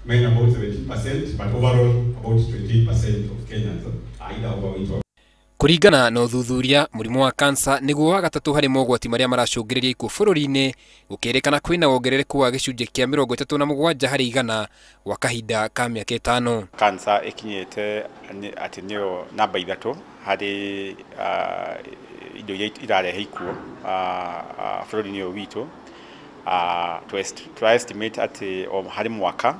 Men about 17%, but overall about 28% of Kenyans are either overweight or Kũringana na ũthuthuria, mũrimũ wa kansa nĩguo wa gatatũ harĩ mogwati marĩa maracũngĩrĩria ikuũ bũrũri-inĩ, gũkĩrĩkana kwĩna wongerereku wa gĩcunjĩ kĩa 37% gwa kahinda ka mĩaka 5. Kansa ĩkinyĩte atĩ nĩyo namba 3 harĩ indo iria irarehe ikuũ bũrũri-inĩ ũyũ witũ. Tũra estimate atĩ o harĩ mwaka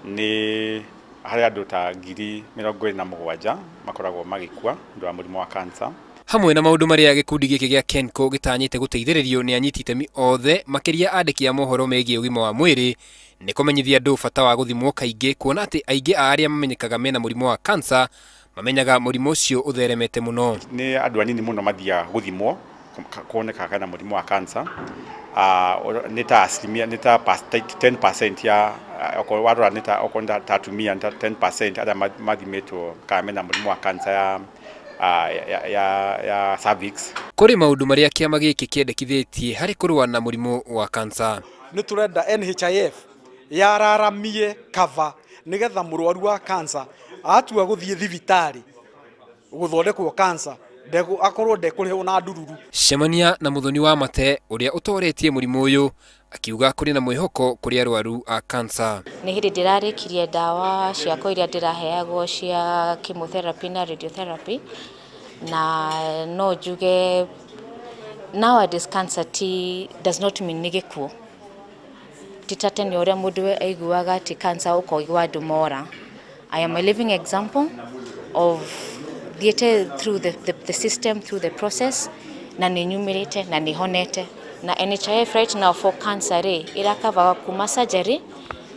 nĩ harĩ andũ ta 27,000 makoragwo magĩkua nĩ ũndũ wa mũrimũ wa kansa. Hamwe na maũndũ marĩa gĩkundi gĩkĩ gĩa KENCO gĩtanyĩte gũteithĩrĩrio nĩ anyiti itemi othe makĩria andĩki a mohoro megiĩ ũgima wa mwĩrĩ nĩ kũmenyithia andũ bata wa gũthimwo kaingĩ, kuona atĩ aingĩ a arĩa mamenyekaga mena mũrimũ wa kansa mamenyaga mũrimũ ũcio ũtheremete mũno. Nĩ andũ anini mũno mathiaga gũthimwo kuoneka kana mũrimũ wa kansa. Nĩ ta asilimia, nĩ ta 10% ya okorwo warora nĩ ta okorwo nĩ ta atumia nĩ ta 10% arĩa mathimĩtwo kana mena mũrimũ wa kansa ya cervix. Kũrĩ maũndũ marĩa kĩama gĩkĩ kĩendekithĩtie harĩ kũrũa na mũrimũ wa kansa. Nĩ tũrenda NHIF yararamie cover nĩgetha mũrwaru wa kansa atua gũthiĩ thibitarĩ gũthondekwo kansa akorwo ndekũrĩhwo na ndururu. Cemania na Muthoni wa Mate ũrĩa ũtoretie mũrimũ ũyũ akiuga kũrĩ na mwĩhoko kũrĩ arwaru a kansa. Nĩ hĩndĩ ndĩrarĩkirie ndawa ciakwa iria ndĩraheagwo cia chemotherapy na radiotherapy, na no njuge nowadays cancer ti does not mean nĩ gĩkuũ. Ti ta tene ũrĩa mũndũ aiguaga atĩ cancer ũkaigua andũ mora. I am a living example of thiĩte through the system, through the process, na nĩ nyumĩrĩte na nĩ honete. Na NHIF right now for cancer rĩ ĩrakavaga kuma surgery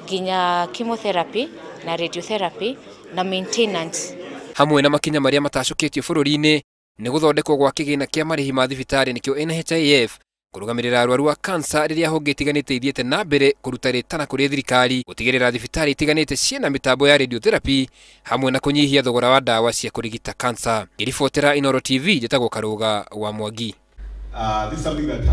nginya chemotherapy na radiotherapy na maintenance. Hamwe na makinya marĩa matacũkĩtio bũrũri-inĩ nĩ gũthondekwo gwa kĩgĩna kĩa marĩhi ma thibitarĩ nĩkĩo NHIF, kũrũgamĩrĩra arwaru a kansa rĩrĩa honge itiganĩte ithiĩte na mbere kũruta rĩtana kũrĩ thirikari gũtigĩrĩra thibitarĩ itiganĩte ciĩna mĩtambo ya radiotherapy hamwe na kũnyihia thogora wa ndawa cia kũrigita kansa. Ngĩribotera Inooro TV, njĩtagwo Karũga wa Mwangi. This is something that